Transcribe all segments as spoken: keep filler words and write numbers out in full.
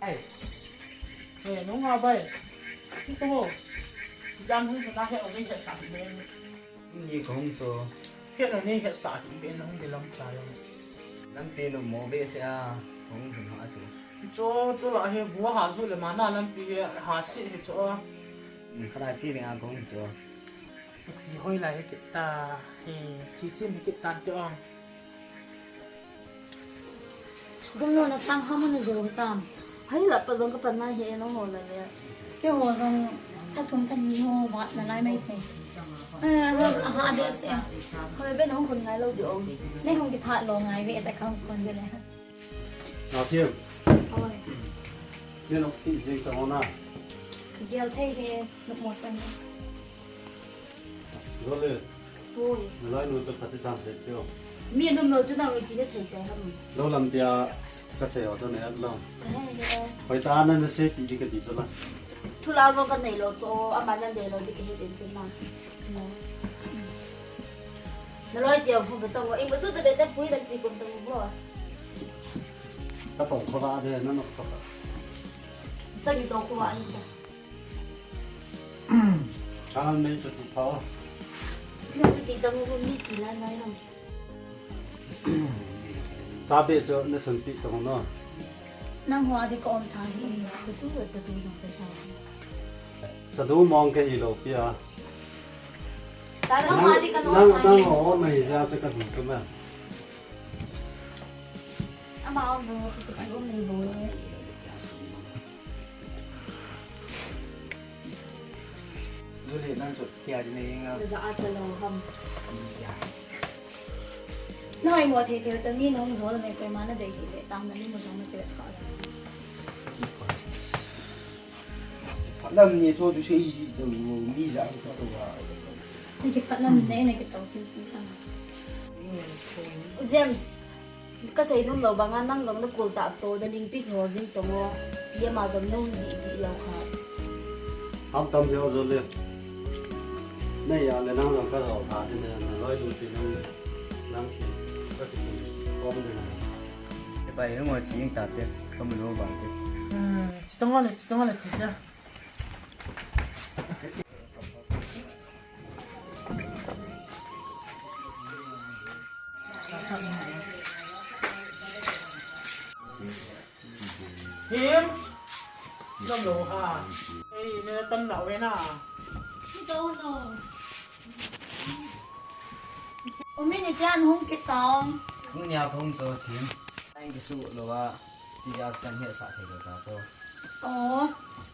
Ai. He, nung a bai. Ito ho. Jam hung na he, o ni he sa ni. Ni kong so. He no ni he sa ni be nung de lam cha yo. Lampi no mo be se a, kong hin ha se. Cho to la he bu ha zu le ma na lampi he ha se he cho. Ni kha la chi ni a kong so. Ipi hoi lai hi kit ta, hi, thi thim hi kit tan ti ong. Gumno na chang ham na zo tam. Hai la pa zong ka pan na hi no ho la le. Keiho zong tha thum tha ni ho vat na lai mai thei. Eh, ha, ha de se. Hoi be no hun ngai lo di ong. Nei hung ki tha lo ngai ve ta khang kon de le. Nathim. Oi. Nei nok ti jing ta ho na. Gel thei he, nok mo san. Zole. Oi. Nalai nu chu pati chan se tio. Mi anum lo chu nang ipi na sei sei ham. Lo lam tia ka sei ho to ne at lo. Ka hei le. Hoi ta na na sei ti di ka di chu la. Thu la zo ka nei lo chu, ama na nei lo di ka he den chu na. Na loi tia phu ka tong, ing ba chu ta be ta pui la chi kum tong bo. Ka tong kho ba de na nok kho ba. Cha ni tong kho ba ai ta. Ka nei chu tu pha. Ni tu ti ta mo mi ti la nai no. Cha be chu na sun ti tong no. Nang hua di ka om tha hi, cha tu cha tu jong ka cha. Cha tu mong ka hi lo pia. Nang, nang, nang ho mai ja cha ka hum ka ma. Ama om bo, ka ti om nei bo. Julie, nang chu tia di nei nga. Za a cha lo ham. Nang ai mo thei thei ta ni nong zo nei koi ma na dei ki le tang na ni mo jong na pe kha. Phatlam ni so tu sei dong mi ja ka to ba. Ni ki phatlam ni nei ki to tin tin ta. James, ka sei nung lo banga nang jong na kul ta to da ling pi ho jing to mo. Ye ma jong nung di di lo kha. Ham tam yo zo le. Nei ya le nang jong ka zo ta de ne na loi lu ti nang nang ki ka ti kom de na. Bai hung o ching ta te, ka mu lo ba te. Hmm, chi tong le, chi tong le, chi te. Him. Lo lo ha. Ei, ne tam na we na. Ni to no. Umi ni tian hung kit taong. Hung nia hung cho thim. Ang ki su lo a. Ti a kan he sa thei lo ta so. Oh.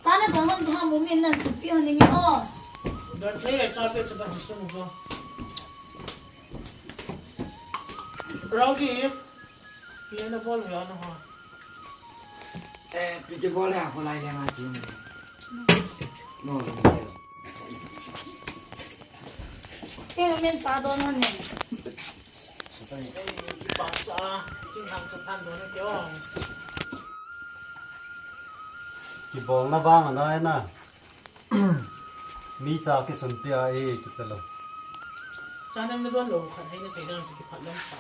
Sa na dong hon ha mu min nan su pi hon ni mi o. Da che cha pe cha ba su mu ko. Rauki. Pi na bol ya na ha. Eh, pi ke bol ya ko lai ya ma ti. No, no. Ke min sa don hon ni. Kibolna vang a nai na. Mi cha kisunpia e, kipelo. Cha nem na don lo khat hei na sei dan se kiphat lom sa.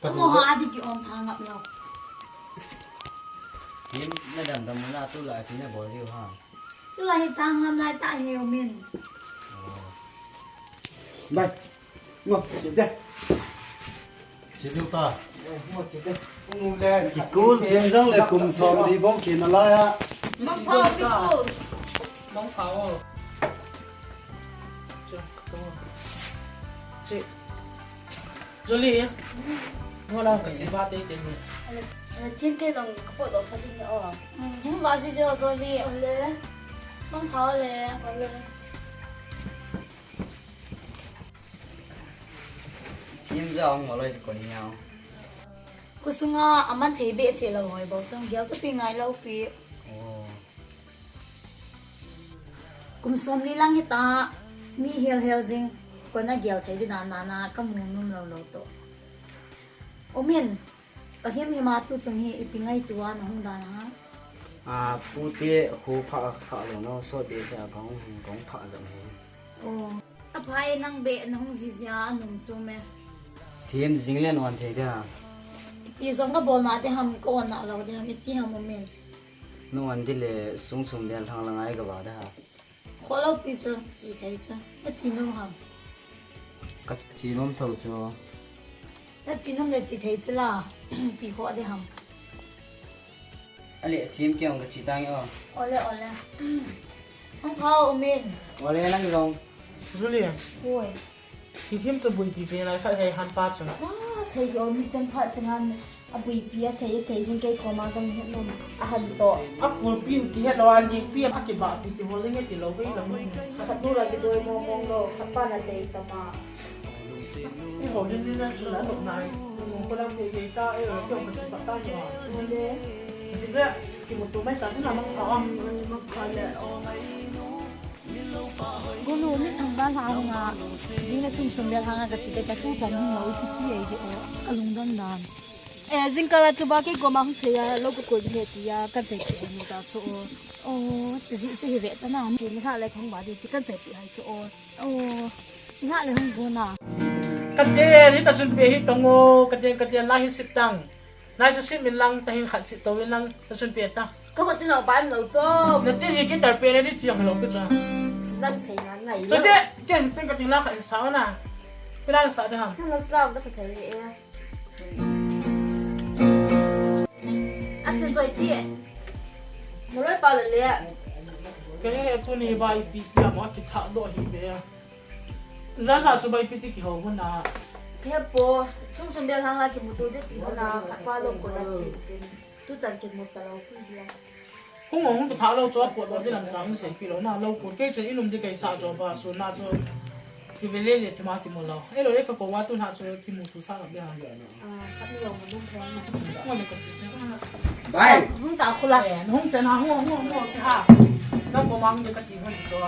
Ka mo ha di ki om tha ngap lo. Kin na dam dam na tu lai pi na bol diu ha. Tu lai hi chang ham lai ta he o min. Bai. Ngo, chip de. Chip diu ta. Ngo, chip de. Ngo le. Kikul chim jong le kum som di bong kin alai a. Mong pha kikul. Mong pha o. Che, che. Joli. Ngo la ka chip ba te te ni. Thim te jong ka pot lo pha ding o. Hmm, ba ji jo Joli. Ole. Mong pha ole. Ole. Thim ja ong maloi ko ni ya. Ko sunga aman thei be se lo hoi bo chang gel to pi ngai lo pi. Oh. Kum som ni lang hita mi hel hel jing ko na gel thei di dan na na ka mu num lo lo to. O min. Ka him him a tu chung hi ipi ngaitua na hung dan ha? A, pu te khu pha kha lo no, so te sa kong, kong pha jong hi. Oh. A pha e nang be na hung ji ji a nung chu me. Thim jing le non thei de ha. Ipi jong ka bol na te ham ka on na lo de ham iti ham o min. Nung an dile sung sum bel thang la ngai ka ba da ha. Kholo pi chu, chi thei chu. Ka chi nom ham. Ka chi nom tho chu. Ka chi nom le chi thei chu la. Pi kho de ham. Ale, thim ke ong ka chi tang o. Ole, ole. Hung pha u min. Ole, lang long. Julie. Oi. Thithim chu buipi pe lai khat hei han pa chu. Ah, sei jo mi chan phat chan an a buipi a sei sei jing kei koma jong het nom a han to. A pulpi u ti het lo an ding pi a kiba pi ti hol ding ti lo kei lo. Khat nu la kidoi mong mong lo, khat pa na tei tama. I ho din ni na chu na nok nai. Mong ko la kei kei ta e lo kei ko chi pa ta ni. Jing le, jing le, kimutu mai ta na mang ta. Mang ta le. Gunu, mi thangvah lha hung a, jing le sum sum bel hang a ka chi te ka tu chan hung lo, i ti ti ei de o, ka lungdon dan. Eh, jingkah a chu ba kei koma hung sei a, lo ka koi he ti a, ka sei ti he mu ta chu o. O, chi ji chi hi ve ta na, mi ni ha le khong ba di ti ka sei ti hai chu o. O, ni ha le hung go na. Ka te ni ta chun pe hi tong o, ka te, ka te la hi sip tang. Nai chu sim in lang, ta hin khat sim to in lang, ta chun pe ta. Ka hot in lo, ba in lo chom. Na tin hi guitar pe na di chiang lo pe cha. Nang sei ngai ngai lo. Chu te, ken pen ka tin la khat sa na. Pe lang sa de ham. Nang sa ka sa thei e. A sen choi ti e. Na loi pa le le. Ke ne tu ni ba i pi ti a mo ki tha do hi be. Jan la chu bai pi ti ki ho hun a. He po, sum sum bel hang la kimutu de ti hun a, khat pa lo ko la chi. Tu chan kimu ta lo pi dia. Hung hung ki tha lo chu a po lo de lam chang sei pi lo na lo ko ke chen i lum di kai sa chu ba su na chu. Ki ve le le thima kimu lo. E lo le ka ko wa tu na chu kimutu sa lo de ha. Ah, khat ni lo mu dum thang. Mo le ko chi. Bai. Hung ta khu la. Eh, hung chen ha, hung, hung, hung, ha. Sa ko mang de ka ti hun chu.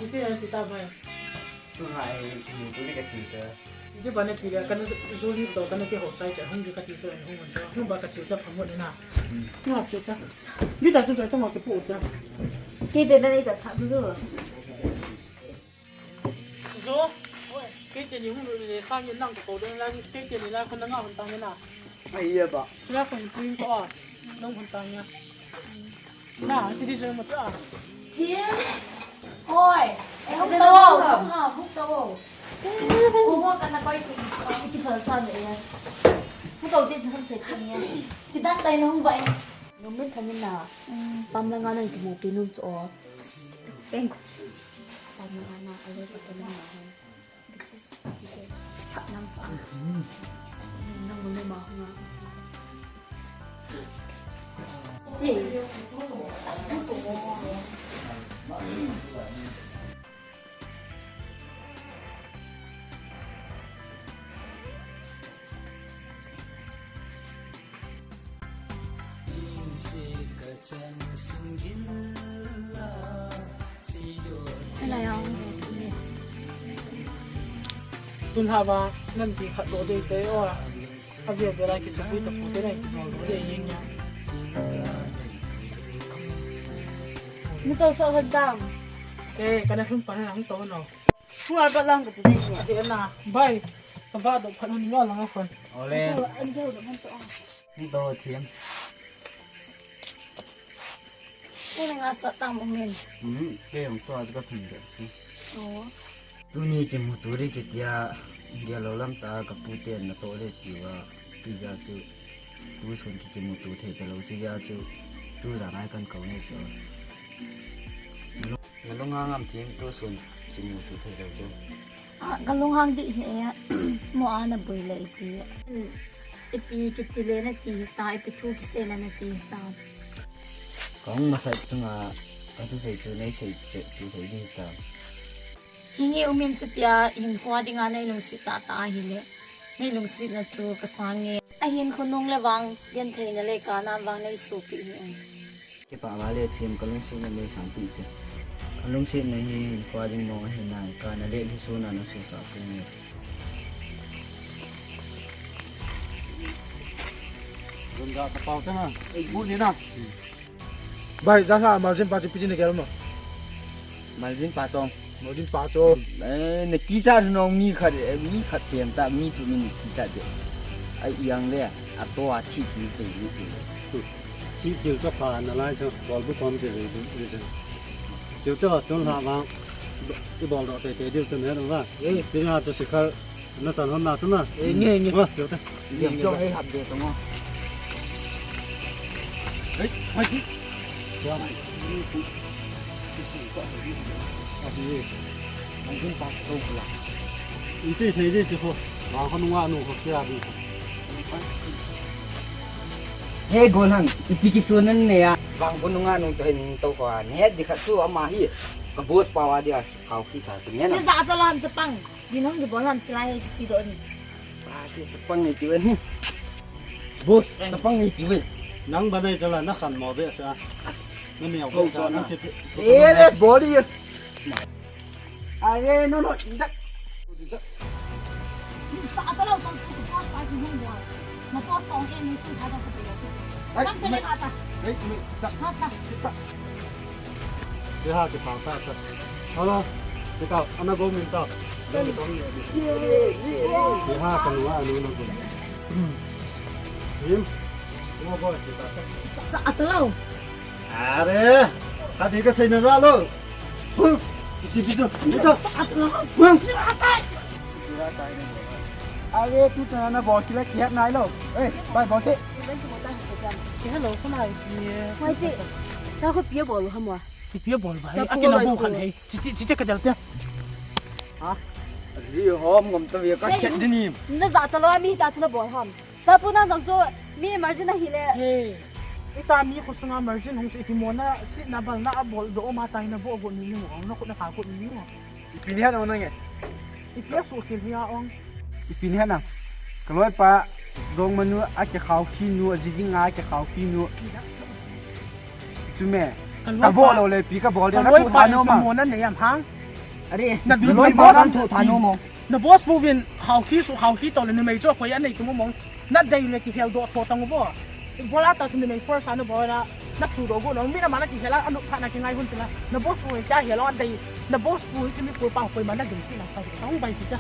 Iti na kita ba? Tu hai, tu ni ka ti sa. Iti ba na ti ya, kana zuli to, kana ke ho sai ta, hung ka ti sa, hung man to. Hung ba ka ti ta phamot na. Hung ha ti ta. Di ta chu ta ma ke pu ta. Ke be na ni ta sa du. Zo. Ke te ni hung le sa ni nang ko de la, ke te ni la ko na nga hon ta na. Ai ya ba. Sila ko ni pin ko. Nong hon ta na. Na, ti di jeng mo ta. Thim. Oi. Eh, hung tao. Hung ha, hung tao. Ko mo ka na pai tu. Ki phal sa ne ya. Hung tao ti hung se ni ya. Ti dan tai na hung vai. Nong min thamin na. Pam la nga nang ki mo pi nung cho. Thank you. Pam la nga na, ale ka na. Tun hava nan ti khat do dei te o. A ve ve lai ki sa pui to pu te lai ki sa do dei yin ya. Ni to so han dam. Te kana hun pa na hung to no. Hung ar ba lang ka ti dei ni. He na bai. Ka ba do phan ni nga lang a phone. Ole. An do do han to. Ni to thiam. Ko na nga sa tang mo min. Hmm, ke yong to a ka thum de. Oh. Tuni kimutu ri kitia, dia lo lam ta ka pu te na to le ti wa, ti ja chu, tu sun ki kimutu thei ta lo ti ja chu, tu ja nai kan ko ni so. Na lung hang am thim tu sun kimutu thei lo chu. Ah, ka lung hang di he, mo ana bui le ti. Ipi kiti le na ti ta, ipi thu kisei le na ti ta. Ka hung masai sunga, ka thu sei chu nei sei che tu thei di ta. Hinge umin chutia, hinkho dinga nei lungsit tah tah ahile, nei lungsit na chu ka sange. Ahin khonung le vang, genthei na le kana vang nei supi hi. Kipah vale thim ka lungsit na nei sangpi che. Ka lungsit na hi hinkho ding mong ahi nai, kana le hi suna na susa pu nge. Gunda ka pau ta na, ei bu ni na. Bai, ja sa margin pa chu piti na kya ma. Margin pa chong. Margin pa chong. Eh, na kicha no mi khat, eh, mi khat tem ta mi chu mi kicha de. Ai yang le, a to a thi ki te ni. Thil chu pha nalai chu, bol bu khom ti ri ri chu. Chu te tun la vang. I bol doh teitei diu chu ne dong la. Eh. Ti na chu sikhar na chan hon na chu na. Eh, nge, nge. Wa, chu te. Jeng jong ei hap de tong o. Ei, mai ti. Wa mai. Ti si ko. Abi. Ang jin pa to la. Iti thei di chu ko. Wa ko nunga nu ko kia di. He Golan, ipi kisun nan ne ya. Vang bu nunga nu to hin to ko a. Ne di khat chu ama hi. Ka boss pa wa dia. Kau ki sa tu ne na. Ni za cha lam cha pang. Din hong di bol lam chi lai chi do ni. Pa ki cha pang ni ti wen. Boss, cha pang ni ti wen. Nang ba nai cha la na khan mo be sa. Na mi au be sa na chi. Eh, le bol di. Are, no, no, tidak. Sa ata lo tong ku boss pa ki hung boy. Mo boss tong e ni su tha tong ku pe. Ai, tang tele ai, mata. Ai, mi, ta. Mata. Ta. Ye ha ki pa ta ta. Hello. Kita, ana go min ta. Dong dong ni. Ye ha ka nu a nu na go. Him. Mo boy kita ta. Sa ata lo. Are, ka di ka sei na za lo. Huh, ti pi chu, ni ta. Are, tu ta na bo ki la ki nai lo. Eh, bai bo te. Ki hello, ko nai ki. Mai te. Cha ko pia bol ha mo. Ki pia bol bai. Cha a ki na ko bo lai khan ko. Hei. Chi ti, chi ti ka dal te. Ha? Ri hom ngom ta ve ka chet di ni. Na za cha lo mi ta chu na bol ham. Tapu na jong chu mi margin a hi le. He. Ita mi khosung a margin hung chu ipi mo na si na bal na a bol do ma tai na bo go ni ni mo na khut na kha go ni ni mo. Ipi ni ha na nge. Ipi a su khil hi a ong. Ipi ni ha na. Ka loi pa dong manu a ke khau khi nu a ji ding a ke khau khi nu. Chu me. Ka loi ta bo pa lo le pi ka bol de ka na loi khu pa tha no ma. Mo na ne yam hang. Are. Na bi na loi mo pa na tha no mo. Na boss pu vin khau khi su khau khi to le numei chu koi anei tu mo mong. Na dei le ki hel do tho tang bo. Bola ta tu numei force a na bola. Na chu do go no mi na ma na ki hel a anu pha na ki ngai hun tu na. Na boss pu vin kya hel a dei. Na boss pu ki mi pu pa koi ma na dei ki na sa. Tang bai chi cha.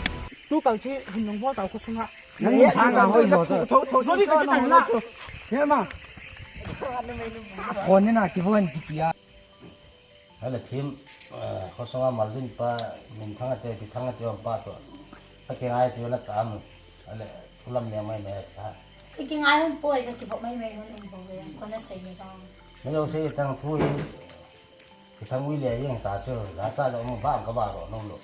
Tu kal chi hin nong bo ta ko sunga. Nang sang a hoi lo to. Tho tho tho. Zo di ka ta na. He ma. Kon ni na ki von ki kia. Ahile thim, eh, khosung a margin pa, Minthang ate, Pithang ate, um pa to. Ka kingai ti na tam. Ahile, tulam ne mai ne ta. Ka kingai hon poi, ka kivop mai mai hon in bo ve, ko na sei ni jong. Ni lo sei tang thu hi. Pithang ui le yeng ta chu, la cha lo mo ba ka ba ro no lo.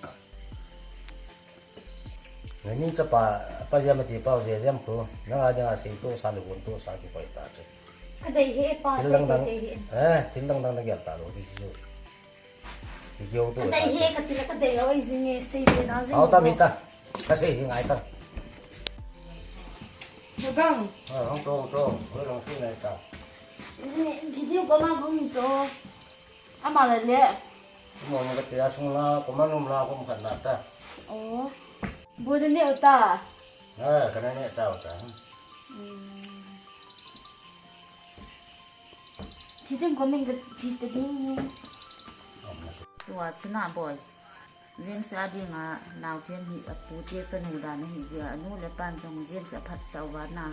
Ngai ni chapa, pa jam ti pau je jam ko. Na ga ja sei to sa le gon to sa ki poi ta chu. Ka dei he pa, thil sei dang dang, dei he. Eh, thil dang dang na gel ta lo ti chu. Ki gel to. Ka dei he, ka ti la ka dei lo, ei jing e, sei de na jing. Au ta lo. Mi ta. Ka sei hi ngai ta. Dogang. Ah, hong to, hong to. Hoi long sei ngai ta. Ni, di di ko ma ko mi to. Ama le le. Mo mo ka ti a sung la, ko ma num la, ko mo khat la ta. Oh. Bu de ne ta. Ah, ka na ne ta ta. Hmm. Thi ding ko min ka thi ta ding ni. Tua chuna boy. James a dinga nau them hi a pu te chanu dan ahi jeh a anu le pan jong James a phatsah uva na.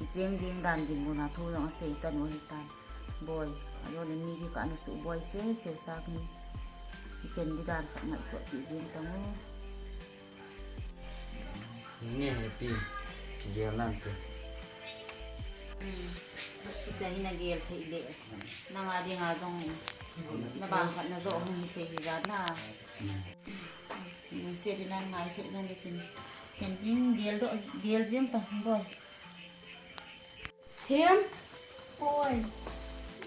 I cheng ding dan dinmun a thu jong a sei tan u ahi tan. Boy, a lo le mi hi ka na su boy se se sak ni. I ken di dan khat ngai ko ti jing tang u. Nge happy, gel nan te. Hmm. Kita hi na gel thei le. Na nga dinga jong na bang khat na jo hung hi thei hi jat na. Hmm. Hmm, se di nan ngai thei jong le chin. Ken ding gel do, gel jing pa boy. Thim. Oi.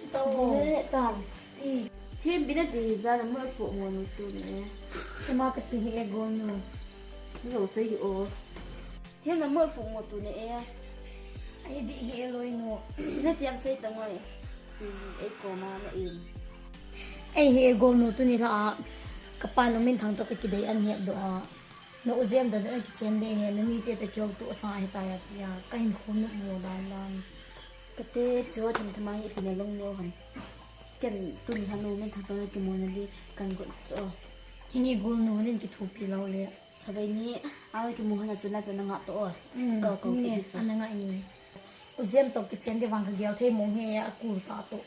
Ito bo. Ne tam. I. Thim, bina ti hi jana mo fu mo nu tu ne. Kama ka ti hi e gol nu. Lo sei hi o. Thim, na mo fu mo tu ne e. Ai di hi e loi nu. Bina ti am sei ta ngoi. I, e ko ma na in. Ai hi e gol nu tu ni la. Ka pa nu Minthang to ka kidei an hi do a. Na u Jem dan na kichen de he, na mi te ta kyo tu sa he ta ya tia, ka hin khum nu mo dan dan. Ka te chu thim thima hi pina long neo han. Ken tun han u Minthang to na ki mo na di kan got cho. Hini gol nu nin ki thupi lo le. Sabai ni, a ki mo han a chu na chu na nga to o. Mm, ka ko ni ki chu. Ana nga ni. Jem toh kichen di vang kagel thei mong he, akul ta toh.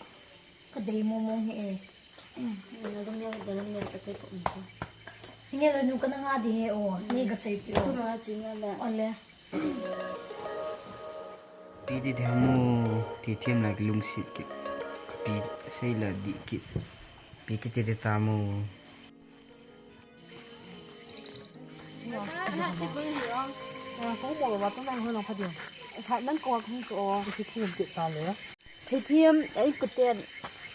Kadei mong mong he. Nalung neo, nalung neo, ka tei ko um cha. Hinge la nu kana nga di he o, nei gasei pi o. Tuma chi nga la. Ole. Pi di di hamu, ti thiam la kilungset kit. Pi sei la di kit. Pi kiti di tamu. Theithiam, ei kuten,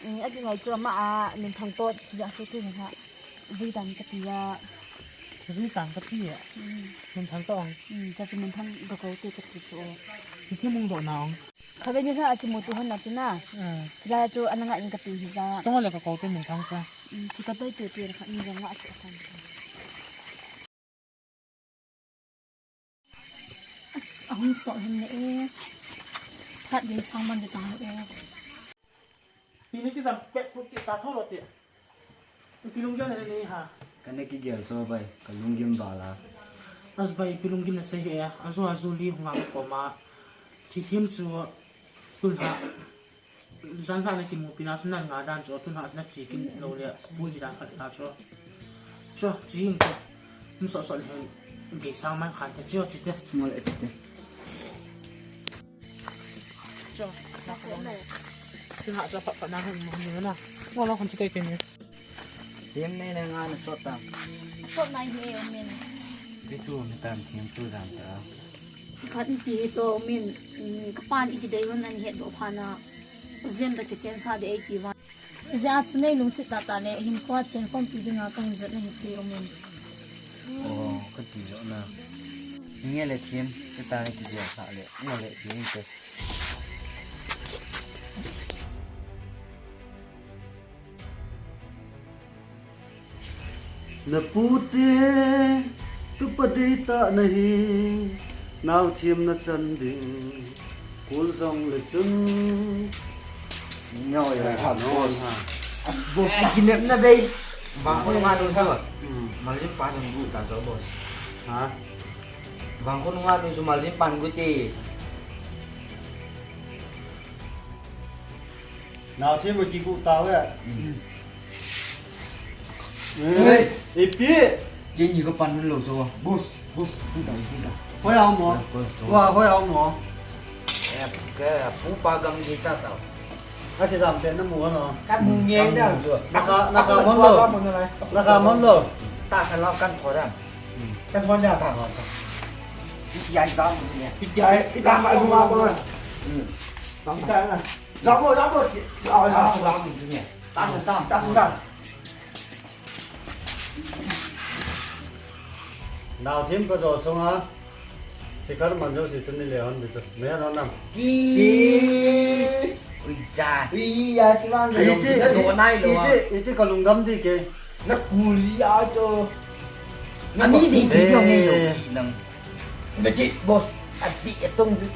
mm, a dingai chu ama a, minthang toh, ya chu tu ha. Zui tan ka ti a. Zui tan ka ti a. Mm. Minthang toh. Mm, ka chu minthang ka ko te ka ti chu. Theithiam mong doh na ong. Khatvei ni kha a kimuto hon na chu na. Mm. Chulai chu ana ngai in ka ti hi ja. Tong le ka ko te minthang cha. Mm, chu ka toi te te kha ni jong nga sa khan. As, ahung so hen le e. Khatvei sang man de tang le e. Pi ni kijam pet put kit ta tho lo te. Pi lunggel na nei ha. Kana kigel so bai, ka lunggim bal a. As bai, pi lunggim na sei he, azu azu li hunga ko ma. Theithiam chu, tun ha. Jan ha na kimupi na, sun na nga dan chu, tun ha na chi kin lo le, bu hi dan khat ta chu. Chu, chi hin chu. Hum so so le hen, gei sang man khan te, chi o chi te. Ngol e chi te. Cho, na ko na. Tun ha cho phat phat na hum hum na. Ngo lo kon chi te ke ni. Thiam nei na nga na sot ta. Sot nai hi e o min. Pi chu mi tan thiam tu jan ta. Khat ti hi cho min, mm, ka pan i kidei hon an het do pha na. Jem da kichen sa de ei ti va. Chi ja chu nei lungset tah tah le hin khua chen khom pi dinga ka hin jot na hi ti o min. Oh, ka ti jo na. Nge le thiam, chi ta na kigel sa le. Ngo le chi te. Na pu te, tupa dei tah na hi, nau thiam na chan ding, kul jong le chun. Neo ya, ha, boss. As boss, kinep na bei. Bang ko nga nu chu. Hmm. Maljin pa jong gu ta jo, boss. Ha? Bang ko nga nu chu maljin pan gu te. Nau thiam ma kigu tau e. Mm. Eh, hey. Ipi. Keini ka pan lo so. Boss, boss, pu ta, pu ta. Hoi au mo. Koi, koi, koi. Wa, hoi au mo. Eh, ke, pu pa gam gi ta tau. Ka kijam pen na mu no. Ka mu nge da. Naka, naka mon lo. Naka mon lo. Ta sa lo kan tho da. Kan tho da. Ta, ta, ta. Iti ai jam ni. Iti ai, iti ai ma lu ma ko. Hmm. Iti ai na. Lambo, lambo. Ah, ah, lambo tu ni. Tasan tam, tasan tam. Nau thiam ka jo chunga. Sikar man jo si chun ni le hon ni chu. Me hon nam. Ti. Ui ja. Ui ya chi man. Iti, iti, iti, iti ka lungdam di ke. Na kul ya cho. Ani di di jo ni lo. Eh. Nang. Naki, boss, ati atong ju.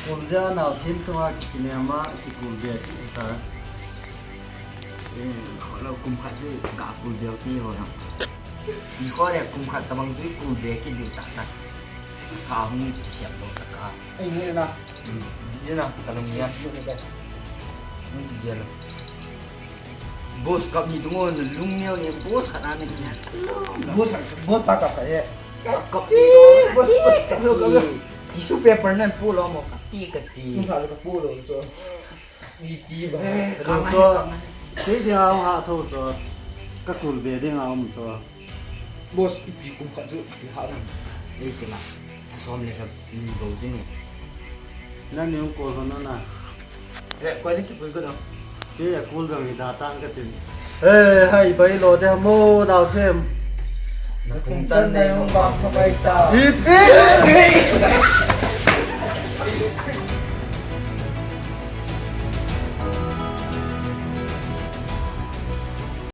Kul ja nau thiam chunga kinema kikul be ta. Eh, kho lo kum khat ju ga kul be ti ho na. Ni kho le kum khat tabang ju kul be ki diu ta ta. Ka hung ki siam lo ta ka. Ai ni na. Hmm. Ni na ka long ya. Ni na ka. Ni ki ya lo. Boss kap ni tu ngo na lung neo ni boss khat na ni. Boss khat, boss pa kap khat ye. Kap, kap ni tu. Boss, boss kap ni kap ni. Tissue paper nan pu lo mo kap ti kap ti. Ni kap lo kap pu lo cho. Ni ti ba. Eh, lo kap cho. Ngai, kap ngai. Sei dia ha tho cho. Ka kul be ding a um cho. Boss, ipi kum khat chu, ipi hah dan. Ei, chila. Asom le khat, ni bo chu ni. Na ni ung ko ho na na. Re, koi ni ki pui ko no. Ke ya kul dang hi da tang ka tin. Hey, hai bai lo de mo nau thiam. Na kum chan nei hung bang ka bai ta. Ipi.